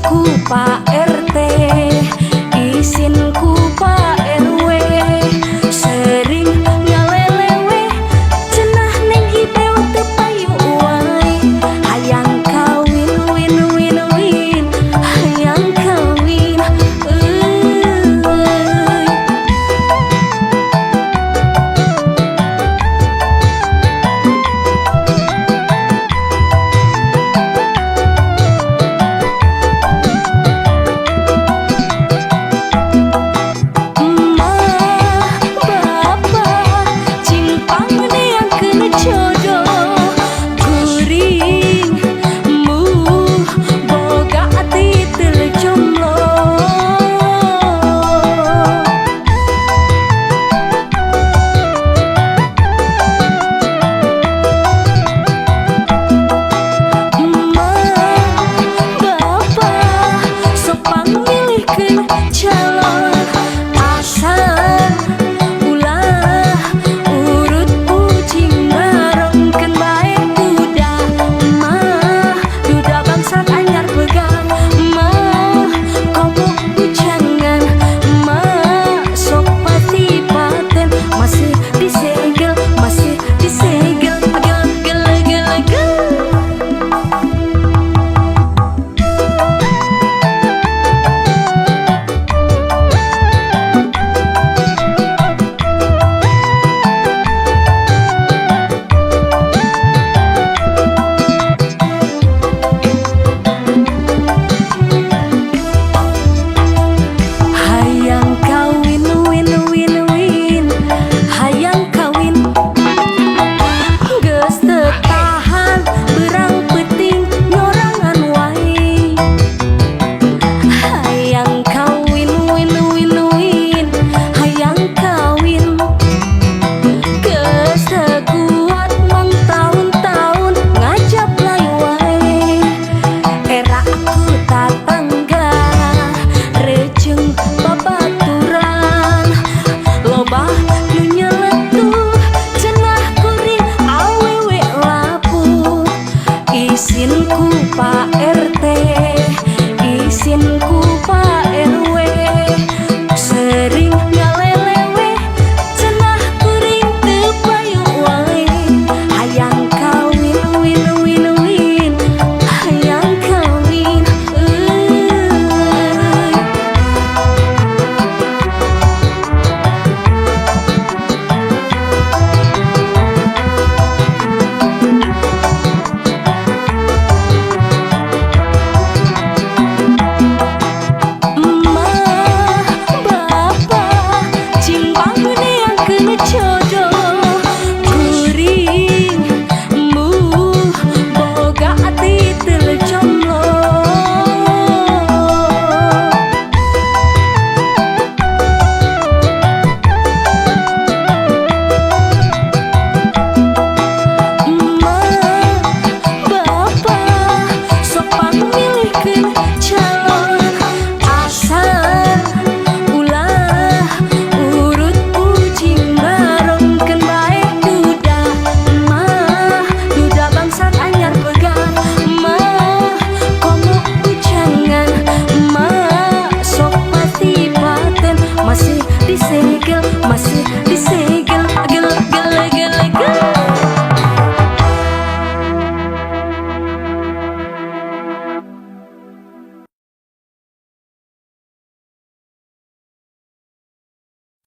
Isin ku Pak RT, isin ku Pak RW, sering ngalelewe cenah Neng Ibeu teu payu wae. Hayang kawin win win win, hayang kawin euy. Emak, bapak, cing pangneangkeun jodoh kuring, embung boga titel jomblo. Emak, bapak, sok pangmilihkeun calon, asal ulah urut ucing barongkeun bae duda. Mah duda bangsat anyar pegang, mah komo bujangan, mah sok pati paten masih disegel, masih disegel gel gel gel gel. Hayang kawin win win win, hayang kawin, geus teu tahan beurang peuting nyorangan wae. Hayang kawin win win win, hayang kawin, geus teu kuat mangtaun-taun ngajablay wae. Era aku tatangga reuceung babaturan, loba nu nyeletuk cenah kuring awewe lapuk. Isin ku Pak RT, isin ku Pak RW, sering ngalelewe cenah kuring teu payu wae. Hayang kawin win win win, hayang kawin euy. Emak, bapak, cing pangneangkeun jodoh kuring, embung boga titel jomblo. Emak, bapak, sok pangmilihkeun calon, asal ulah urut ucing barongkeun bae duda. Mah duda bangsat anyar pegang, mah komo bujangan, mah sok pati paten masih disegel.